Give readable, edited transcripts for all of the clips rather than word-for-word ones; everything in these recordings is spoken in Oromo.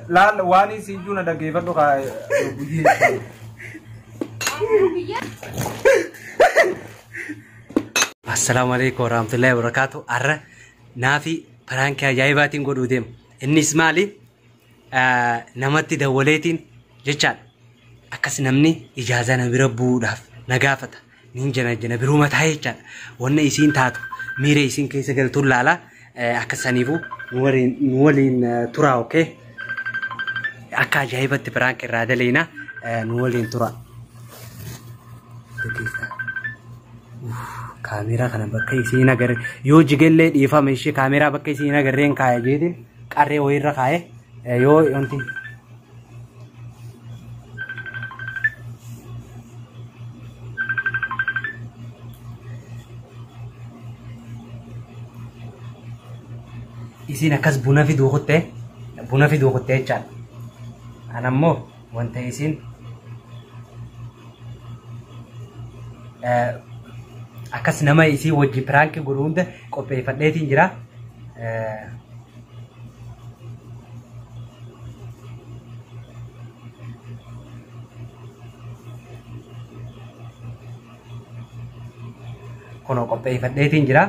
Laal waan isin juu na dhaggeeffadhu kaa guyyee. Assalaamu alaikum warahmatullahi wabarakatuh. Har'a naafi piraankii ajaa'ibaatiin godhuu deema. Innis maali? Namatti dawwaleetiin jechaadha. Akkas namni ijaazaa na bira bu'uudhaaf na gaafata. Niin jana jana biroo mataa jechaadha. Wanna isiin taatu miira isiin keessa galtuun laala. Akka saniifuu nu waliin nu waliin turaa okee. Akka ajaa'ibatti piraankii irraa daleena nu waliin turaa. Daqiiqaa. Kaameeraa kana bakka isiin agarre yoo jigellee dhiifama ishee kaameeraa bakka isiin agarreen kaaya jeetiin qarree wayiirra kaaye yoo wanti. Isiin akkas buna fiduu kuttee buna fiduu kuttee jechaadha. Ana immoo wanta isiin akkas nama isii wajji piraankii godhu hunda qopheeffadheetiin jira. Kunoo qopheeffadheetiin jira.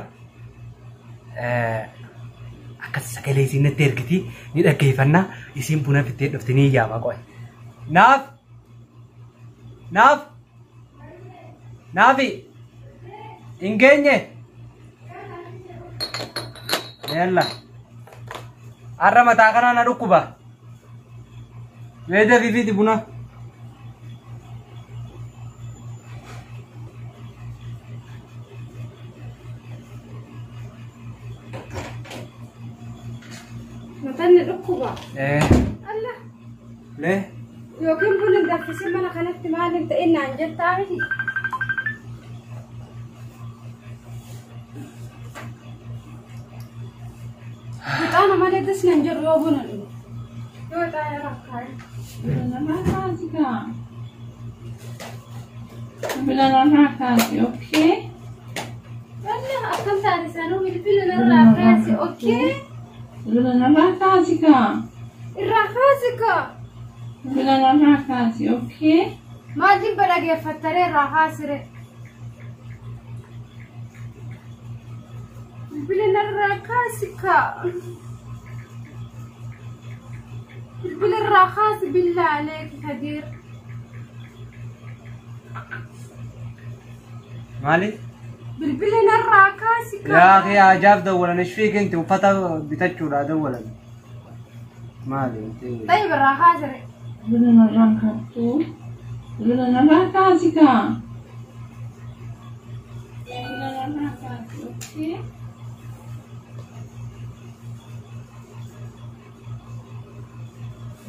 Akkas sagalee isiin natti ergiti ni dhaggeeffanna isiin buna fittee dhufti ni yaama qoy. Naaf naaf naafi hin geenye. Yalla. Har'a mataa kanaa na dhukkuba. Mee dafii fidi buna. Mataan na dhukkuba. Eh. Allah. Lee. Yookiin buna hin danfisin mana kanatti maal hin ta'in naan jettaa miti. Ixaana malee das nan jedhu yoo buna dhugu. Yoo ixaana rakkaa'e. Bila kaasi kaa. Bila narraa kaasi, okay? Wallah akkam taate sanuu bilbila narraa kaasi okay? Bila narraa kaasi kaa. Irraa kaasi kaa. Bila narraa kaasi, okay? Maal jibba dhageeffattaree irraa kaasire? Bilbila narraa kaasi kaa. Bilbila irraa kaasi billaa aleeki Kadiir. Maali? Bilbila narraa kaasi kaa. Yaa akhi ajaab dawwalan ish fiik inti uffata bitachuudha dawwalan. Maali inti? Tayyib irraa kaasire. Bila narraa kaattu. Bila narraa kaasi kaa. Bila narraa kaasi, okay?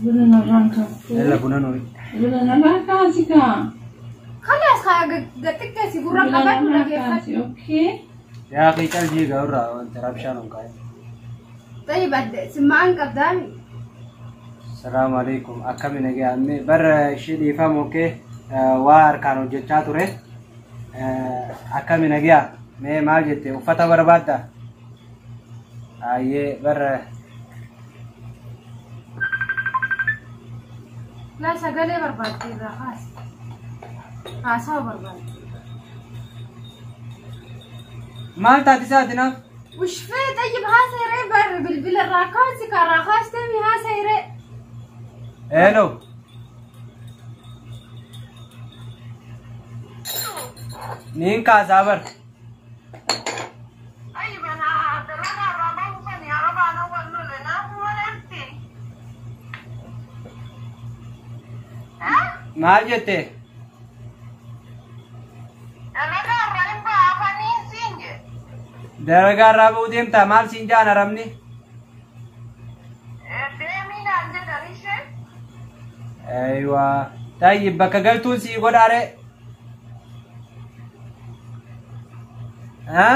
Bila narraa kaattu. Yalla buna nuri. Bila narraa kaasi kaa. Kalaas kaa gaxiqqeessi gurra Bila qabadhu narraa dhageeffadhu. kaasi, okay? Yaa akhi caljii gaurraa wanta rabshaan on kaa'e. Tayyib adde simmaan qabdaami. Salaamu alaikum. Akkami nagaa ammee bar ishee dhiifama okee waa harkaan hojjechaa ture. Akkami nagaa mee maal jette uffata barbaadda? Ayyee bar Laa sagalee barbaadde irraa kaasi. Haasawa barbaadde. Maal taati isaati naaf? Ushfee tayyib haasa'iree bar bilbila irraa kaasi karaa kaastee haasa'iree. Hello. Niin kaasaa bar. Maal jette? Dalagaa irraa ba'uu deemtaa maal siin jaan arabni? Aywa. Tayyib bakka galtuun sii godhaare. Ha?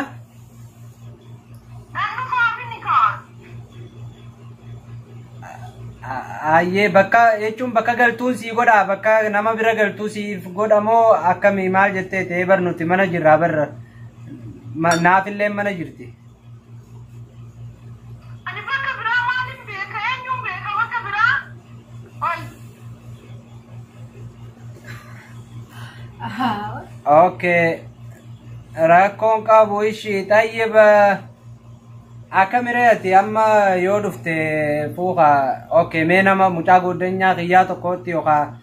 Ayyee bakka jechuun bakka galtuun sii godhaa bakka nama bira galtuu siif godha moo akkamii maal jettee ta'ee bar nuti mana jirraa barra naafillee mana jirti. Ani bakka biraa maalin beeka? Eenyuun beeka bakka biraa? Haa. Okay. Rakkoon qabu ishii xayyiba akkamireeti amma yoo dhufte fuuka okay mee nama mucaa goddanyaa kiyyaa tokkotti yookaan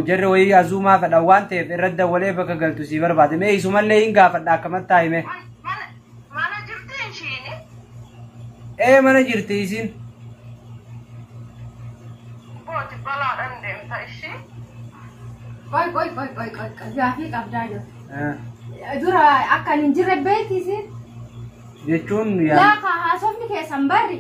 jarri wayii azuumaa fedhan waan ta'eef irratti dawwalee bakka galtu sii barbaade mee isumallee hin gaafadha akkamatti taa'ime. Mana jirti ishiin? Ee mana jirti isiin. Booti balaadhaan deemta ishii. Qoy qoy qoy qoy qoy qoy gaafii qabdaa jiru. Dura akka hin jirre beekti. Jechuun Laa haasofni keessan barri.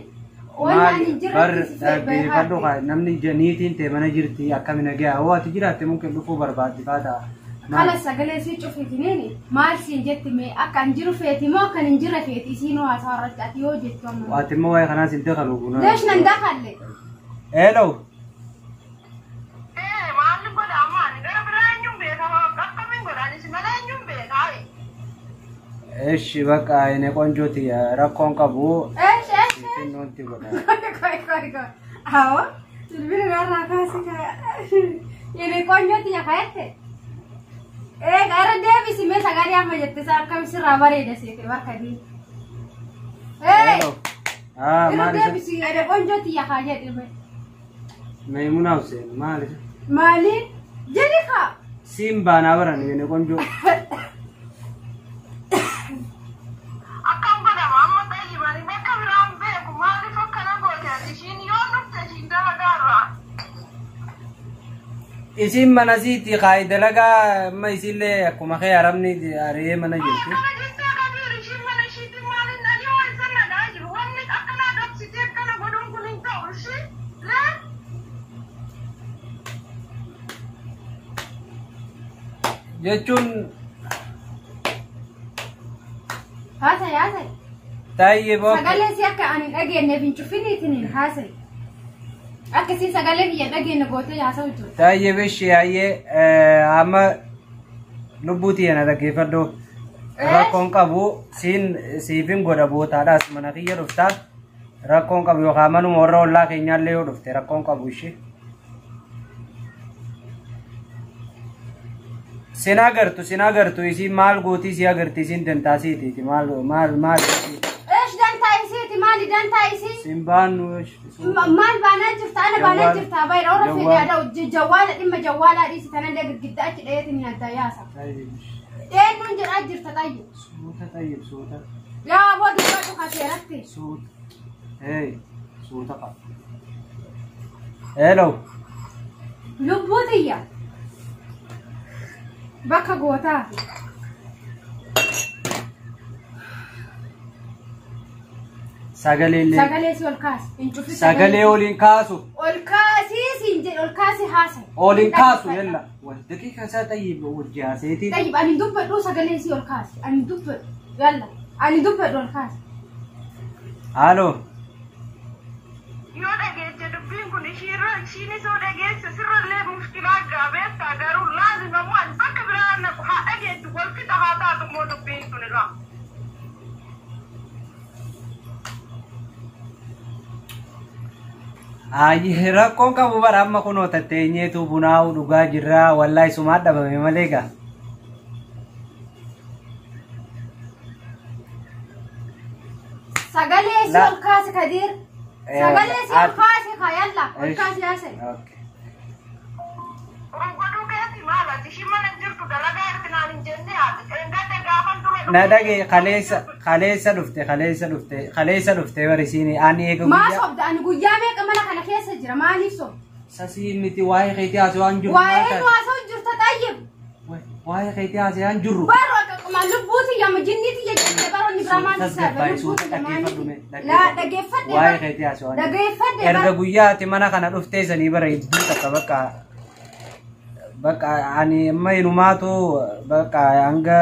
Wanni ani hin jirre bar dhaggeeffadhu kaa namni niitiin ta'e mana jirti akkami nagaa hoo ati jiraatte mungkin dhufuu barbaaddi faa ta'a. Kala sagalee sii cufitiniini maal siin jetti mee akka hin jiru feeti moo akka hin jirre feeti isiin haasaa irratti ati yoo jettu amma. Ati immoo waa'ee kanaas hin dakalu kuna. Leesh nan dakalle. Hello. Ee maalli godha amma ani gara biraa eenyuun beeka akkamiin godha anis malee eenyuun beeka. Eshi bakka inni qonjooti rakkoon qabu. Eesh eesh. Finnoonti godha. Qoy qoy qoy. Awwa bilbila narraa kaasi kaa. Yene qonjooti yakaette. Ee gara deebisi mee sagalee amma jette isaa akkam sirraa bareeda seete bakka ni. Ee. Hello. Ah Irra maal isa? deebisi yene qonjooti yakaa jedhe mee. Meemunaa Hussein maal isa? Maali? Jedhi kaa. Siin baanaa baran yene qonjoo. Akkam godhama amma xayyibani bakka biraan beeku maaliif akkana goote ati ishiin yoo dhufte ishiin dalagaarraa. Isiin mana siiti kaayi dalagaa amma isiillee akkuma kee arabni ari'ee mana jirti. Akkana jettee Kabiir ishiin mana ishiitiin maaliin ani yoo isa nagaa jiru wanni akkana dabsitee akkana godhuun kun hin ta'u ishii lee. Jechuun Haasayi haasayi. taayee bookke. Sagalee si akka ani hin dhageenyeef hin cufiniitiin haasayi. Akka isin sagalee kiyya dhageenye gootee haasa'u jiru. Taayee bishii hayyee amma lubbuutii ana dhaggeeffadhu. Rakkoon qabu siin siifin godha bootaadhaas mana kiyya dhuftaa. Rakkoon qabu yookaan manuma warra ollaa keenyaallee yoo dhufte rakkoon qabu ishee. Sin agartu sin agartu isiin maal gootii si agarti isiin dantaa siitiiti maal maal maal Eesh dantaa isiiti maali dantaa isii? sin baannu Maal baanaa jirta ana baanaa Jawwaala. jirta bayra warra fedhe Jawwaala. aadaa jawwaala dhimma jawwaalaa dhiisi tanallee girgiddaa achi dhayeetiin hin adda yaasa. Eenyuun jedhaa jirta xayyi. Suuta tayyib suuta Yaa boo dubbadhu kaseeratti. suuta hey suuta qaba. Hello. Lubbuu tiyya. Bakka gootaa. Sagalee illee Sagalee si ol kaasi. Hin cufin sagalee oliin kaasu Ol kaasii siin jedhe ol kaasii haasayi. oliin kaasu yalla wal daqiiqa isaa tayyib wajji haaseetiin Tayyib ani dubbadhu sagalee si ol kaasi. Ani dubbadhu. Yalla. Ani dubbadhu ol kaasi. Halo. Yoo dhageesse dubbiin kun ishiirra ishiinis yoo dhageesse sirrallee mushkilaa gaabeessa garuu laazima moo ani bakka biraa naqu haa dhageessu wal qixa haa taatu immoo dubbiin sun irraa. Ayyi rakkoon qabu bara amma kunoo tatteenyeetu bunaa'u dhugaa jirraa wallaahi sumaa dhabame malee gaa. Sagalee si La- ol kaasi Kadir. Sagalee si ol kaasi kaa yalla. Ol kaasi haasayi. Okay. Godhuu keeti maal ati ishiin mana hin jirtu dalagaa erginaan hin jenne ati engadda gaafan dura Na dhage kaleessa kaleessa dhufte kaleessa dhufte kaleessa dhufte barisiini ani eega Maa guyyaa sobda ani guyyaa meeqa mana kana keessa jira maaliif sobda? sasii miti waa'ee keetii haasawaan jirru maal Waa'ee nu taate? haasa'u jirta xayyib. Waa'ee keetii haasawaan jirru. Barro akkuma lubbuu tiyya jinnii tiyya jettee barro inni biraa maal Tasgabbaa'e lubbuu suuta tiyya dhaggeeffadhu mee maaliif? Laa dhaggeeffadhe Waa'ee bara. keetii haasawaan jirru. Dhaggeeffadhe Erga bara. guyyaa ati mana kana dhuftee sanii bara hedduu takka bakka bakka ani amma inumaatu bakka hanga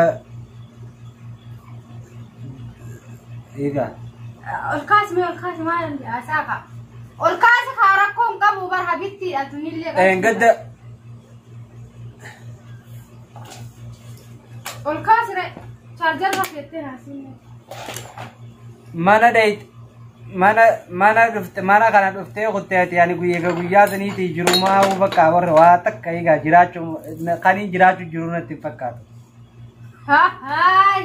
egaa Ol kaasi mee ol kaasi maal haasaa kaa. Ol kaasi kaa rakkoo hin qabu bara habittiidha tunillee qabdi. Gadda Ol kaasi re chaarjarra feettee naasiin. mana dhayite Mana mana dhufte mana kana dhuftee kuttee ati ani guyyaa guyyaa saniitii jiru maa bakka warra waa takka egaa jiraachuu kaniin jiraachuu jiru natti hin fakkaatu. Haay.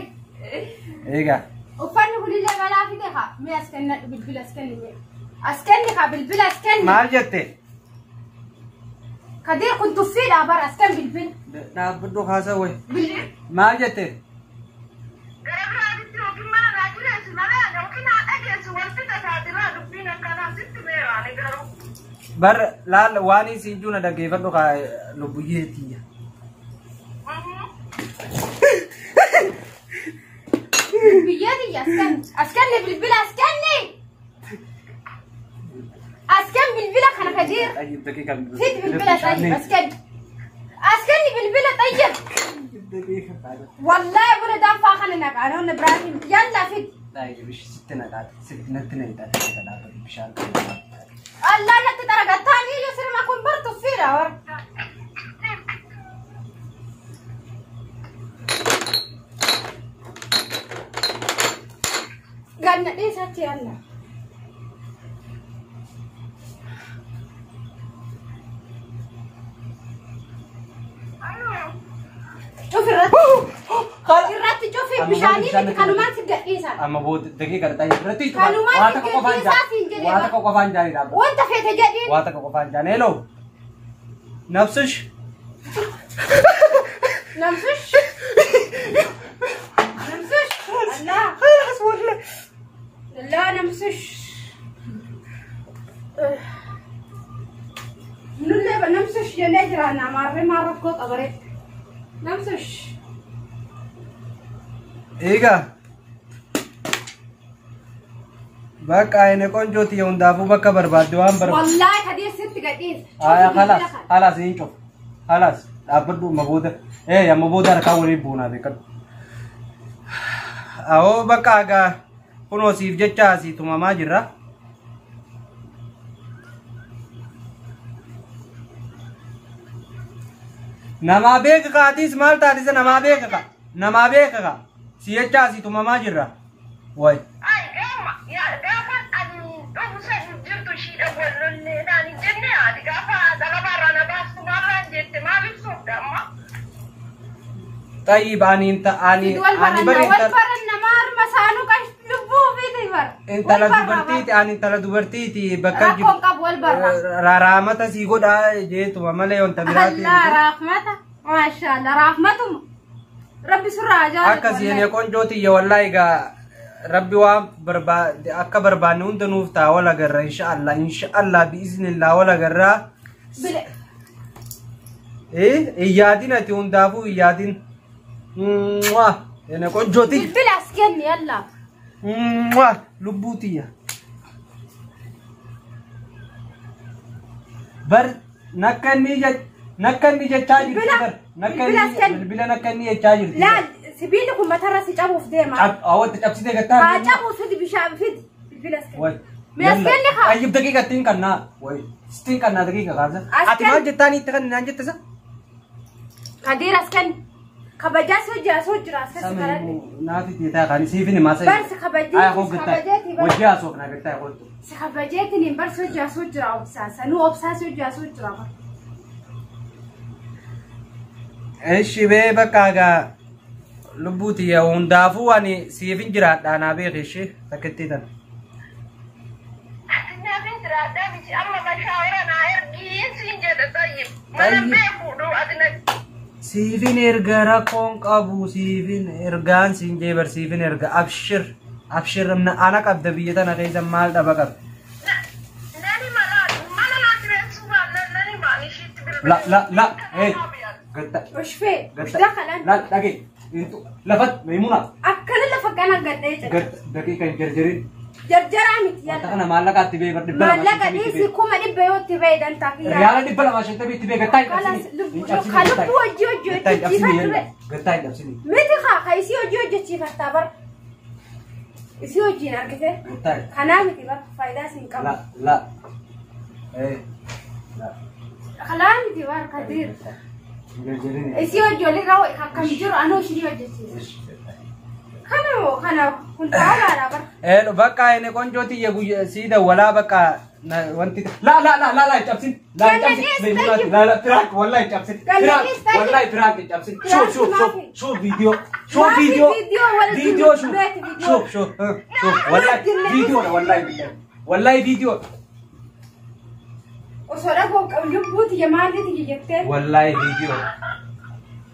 Egaa Uffanni kunillee balaa fide haa. Mee as kennadhu bilbila as kenni mee. As kenni haa bilbila as kenni. Maal jette? Kadir kun tuffiidha bara as kenni bilbila. Dhaabbadhu haasa wayi. Bilbila. Maal jette? Gara biraatitti yookiin mana naa jireessi malee yookiin haa dhageessu wal fixa taatirraa dubbiin akkanaa sitti meeraani garuu. Bar laal waan isin juna dhaggeeffadhu kaa lubbuyyeetii. Biyyeeti as kenni. As kenni bilbila as kenni. As kenni bilbila kana Kadir. Tayyib daqiiqa. Fid bilbila tayyib as kenni. As kenni bilbila tayyib. Wallahi buna danfaa kana naqaan honna Ibrahim. Yalla fid. Tayyib sitti naqaate sitti natti naqaate dhaabbatu bishaan. Allah natti xaragataan iyyuu sirma kun bar tuffiidha war. Ganna dhiisatti yalla. Cufi irratti. Irratti cufi bishaanii miti kanumaan si gadhiisa. Amma booda daqiiqa tayyib irratti Kanumaan waa takka qofaan gadhiisaa siin jedhee waa takka qofaan jaanii dhaabbatu. Wanta feete jedhiin. Waa takka qofaan jaanii hello. Nafsush. Namsush. Namsush. Allah. خلاص والله. لا نمسش. Nullee namsush jennee jiraanna maarree maal rakkoo qabaree. Namsush. Egaa. Bakka inni qonjooti hundaafuu bakka barbaadde waan barbaadde. Wallaahi Kadir sitti gadhiisa. Aya خلاص خلاص hin cufu. خلاص dhaabbadhu amma booda. Ee amma booda harkaa waliin buunaa beekadhu. Awoo bakka egaa kunoo siif jecha asii tumamaa jirra. Namaa beeka kaatiis maal taatisa namaa beeka ka namaa beeka ka si jecha asii tumamaa jirra. Wayi. Ay gaafa yaa gaafa ani dhufu san jirtu ishiidha wal lollee naan hin jenne ati gaafa xalabaarraa na baastu maal jette maal ibsuuf damma. Tayyib ani inta ani Wal ani baranna bari wal inta baranna maarma saanuu qash lubbuu ofiiti bara. intala dubartiiti ani intala dubartiiti bakka Rakkoon qabu wal barra. Raaraamata sii godhaa jeetuma malee wanta biraati. Allah rahmata. Maashaallah rahmatuma. Rabbi surraa jaalatu. Akkas yene qonjootiyya wallaahi egaa rabbi waan barbaade akka barbaanne hunda nuuf ta'a wal agarra inshaallah inshaallah biiznillah wal agarra. Bile. Eh iyyaadin ati hundaafuu iyyaadin. Mwah yene qonjooti. Bilbila as kenni yalla. Mwah lubbuutiyya. Bar nakka inni nakka inni jechaa jirti Bilbila- bar nakka bilbila as inni kenni. bilbila nakka inni jechaa jirti. Laal sibiilli kun matarra si cabuuf deema. Awwaatti cabsitee gattaa. Haa cabuuf fidi bishaan fidi. Bilbila as kenni. Way. Mee as kenni haa. Ayyub daqiiqa ittiin kannaa. Way. Ittiin kannaa daqiiqa kaasa. As Ati maal kenni. jettaan itti kan naan jette sa? Kadir as kenni. Kabajaa si hojii as hojjira as keessa karadhe. Naati tietaa kan siifin himaa sa. Bar si kabajee Ay koo gattaa. kabajeeti bar. Wajji haasoof naa gattaa qooltu. Si kabajeetiin bar si hojii as hojjira obsaan sanuu obsaa si hojii as hojjira bar. Eshi bee bakka egaa lubbuutiyya hundaafuu ani siifin jiraadhaa naa beeki ishee takkittii tana. Nyaafin jiraadhaa miti amma mashaawara naa ergiin siin jedhe tayyib. Mana beeku dhuu ati na Siifin erga rakkoon qabu siifin ergaan siin jee bar siifin erga abshir abshir ana qabda biyya tana keessa maal dhaba qabda. Nani mala mana naa kireessuu baannaan nani maan ishiitti La bilbilee. la la hey gatta Ushfee. gatta Dakhalan. la dhagee lafat Maimuna Akkana lafa kana gadhee jira. gatta daqiiqa hin jarjarin Jarjaraa miti wanta yalla. kana maallaqa itti bee bar dhibba lama Maallaqa shantamii itti dhiisii bee 100,000 yoo itti ba'e dantaa kiyyaa. Riyaala 250 itti bee gattaa hin Kalas cabsini lubbuu hin cabsini ka lubbuu hojii hojii gattaa hin cabsini hojjechiifadhu yella be. gattaa hin cabsini Miti kaa ka isii hojii hojjechiifattaa bar. Isii hojiin argite. gattaa hin Kanaa miti bar faayidaa siin qabu. la la eh la Kanaa miti bar Kadir. hin jarjarin Isii hojii walirraa akkam jiru anuu ishii hojjechiisa. Kana moo kana kun taa'aadha bara. Ee bakka inni ቆንጆ tiyya guyya sii dawwalaa bakka wanti la la la la la hin cabsin la hin cabsin Ganna la la prank wallahi hin cabsin prank Ganna wallahi prank hin cabsin Prank shuf shuf shuf maafi? shuf viidiyoo shuf Maafi viidiyoo viidiyoo wala viidiyoo shuf beeti viidiyoo. shuf shuf shuf wallahi viidiyoo wallahi billahi wallahi viidiyoo Osoo dhagoo qabu lubbuu tiyya maalli tiyya jettee. wallahi viidiyoo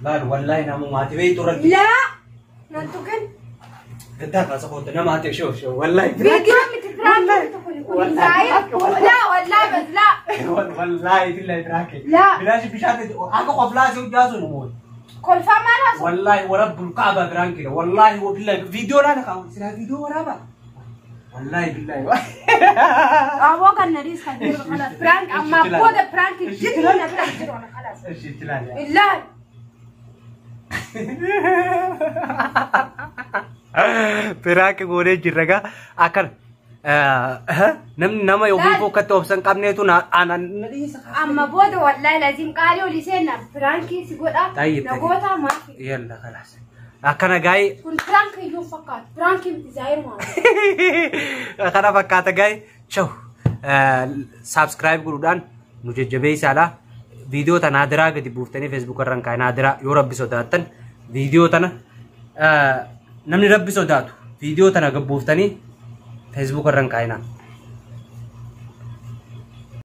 laal wallahi nama maatii beeytu irratti Laa nan tuqin. gaddaa kaasa koota nama haati shuf shuf wallahi Viidiyoo miti prank miti kun kun zaayir. Laa wallaahi bas laa. Wallahi billahi prank Laa. bilaashi bishaan akka qoflaa si hojjaasu nu Kolfaa maal haasoo? والله ورب الكعبة prank كده والله وبالله فيديو لا نقاو سلا فيديو ولا با والله بالله Aboo kan na dhiis kan jiru khalas. Prank ammaa booda prank jiru na bira jiru ana khalas. ايش تلال Illaahi. Prank goonee jirra gaa akkana namni nama yookiin fokkatti obsan qabneetu na ana na dhiisa. Amma booda wallaahi laziim qaalii olii seenna prankii si godha. Tayyib, Na goota maafi. Yalla خلاص akkana gaa'ee Kun prank iyyuu hin fakkaatu. Prank miti zaayir maali? Kana fakkaata gaa'ee chaw subscribe godhuudhaan nu jajjabeessaadha. Viidiyoo tana adiraa gadi buuftanii Facebook irraan kaa'in adiraa yoo rabbi sodaattan viidiyoo tana namni rabbi sodaatu viidiyoo tana gad buuftanii Facebook irraan kaa'inaa.